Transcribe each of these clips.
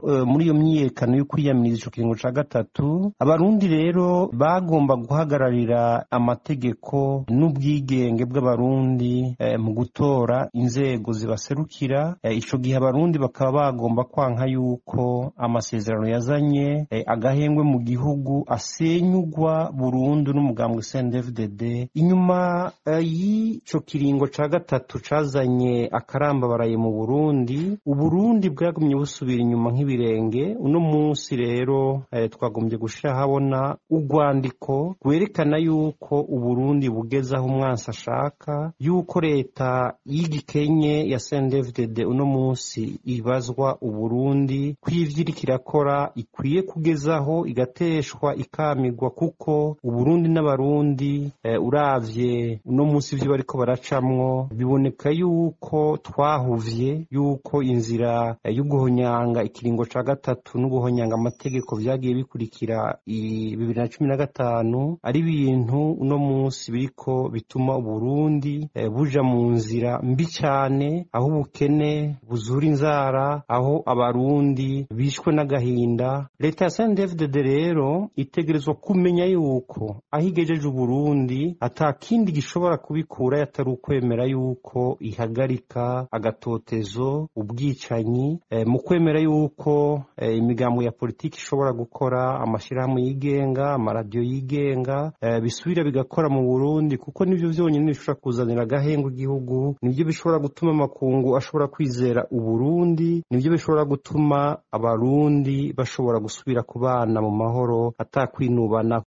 Muri iyo myiyerekano yo kwiyamiriza ico kiringo ca gatatu, abarundi rero bagomba guhagararira amategeko n'ubwigenge bw'abarundi mu gutora inzego zibaserukira. Ico gihe abarundi bakaba bagomba kwanka yuko amasezerano yazanye agahengwe mu gihugu asenyugwa burundu n'umugambwe CNDD-FDD. Inyuma y'ico kiringo ca gatatu cazanye akarambabaraye mu Burundi, Uburundi bwagumye busubira inyuma nk'ibirenge. Uno munsi rero twagombye gushira habona urwandiko rwerekana yuko Uburundi bugeze aho umwansi ashaka, yuko leta y'igikenye ya CNDD-FDD uno munsi ibazwa Uburundi, ko ivyo iriko irakora ikwiye kugezaho igateshwa ikamigwa, kuko Uburundi n'abarundi uravye uno munsi ivyo bariko baracamwo biboneka yuko twahuvye, yuko inzira yo guhonyanga ikiringo ca gatatu no guhonyanga amategeko vyagiye bikurikira 2015 ari ibintu uno munsi biriko bituma Uburundi buja mu nzira mbi cane, aho ubukene buzura inzara, aho abarundi bishwe n'agahinda. Leta ya CNDD-FDD rero itegerezwa kumenya yuko aho igejeje Uburundi ata kindi gishobora kubikura atari ukwemera yuko ihagarika agatotezo, ubwicanyi, mu kwemera yuko imigambo ya politiki ishobora gukora, amashirahamwe yigenga, amaradiyo yigenga bisubira bigakora mu Burundi, kuko nivyo vyonyene bishobora kuzanira agahengo igihugu, nivyo bishobora gutuma amakungu ashobora kwizera Uburundi, nivyo bishobora gutuma abarundi bashobora gusubira kubana mu mahoro atakwinubana.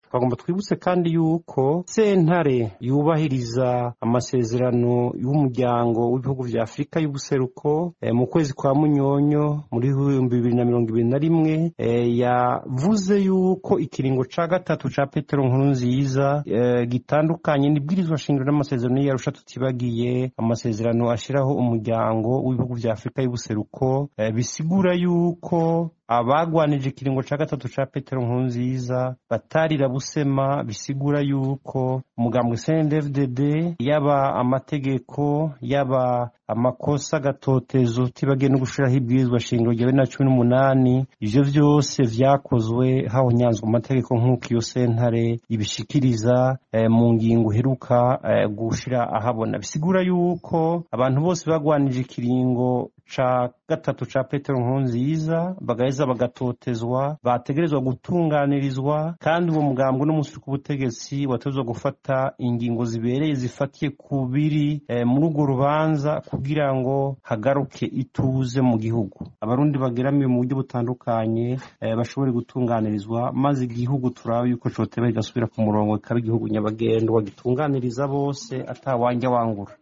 Twagomba twibutse kandi yuko sentare yubahiriza amasezerano y'umuryango w'ibihugu vya Afurika y'ubuseruko mu kwezi kwa Munyonyo muri 2021 yavuze yuko ikiringo ca gatatu ca Petero Nkurunziza gitandukanye n'ibwirizwa shingiro n'amasezerano y'Arusha, tutibagiye amasezerano ashiraho umuryango w'ibihugu vya Afurika y'ubuseruko. Bisigura yuko abagwanije ikiringo ca gatatu ca Petero Nkurunziza batarira busema, bisigura yuko umugambwe CNDD-FDD yaba amategeko, yaba amakosa, agatotezo, tibagiye no gushiraho ibwirizwa shingiro rya 2018, ivyo vyose vyakozwe hahonyanzwe amategeko nk'uko iyo sentare ibishikiriza mu ngingo iheruka gushira ahabona. Bisigura yuko abantu bose bagwanije ikiringo ca gatatu ca Petero Nkurunziza bagaheza bagatotezwa bategerezwa gutunganirizwa, kandi uwo mugambwe uno munsi ku butegetsi wategerezwa gufata ingingo zibereye zifatiye ku biri muri urwo rubanza kugira ngo hagaruke ituze mu gihugu, abarundi bageramiwe mu buryo butandukanye bashobore gutunganirizwa, maze igihugu turabe yuko coteba kigasubira ku murongo, kikaba igihugu nyabagendwa gitunganiriza bose atawanja wangura.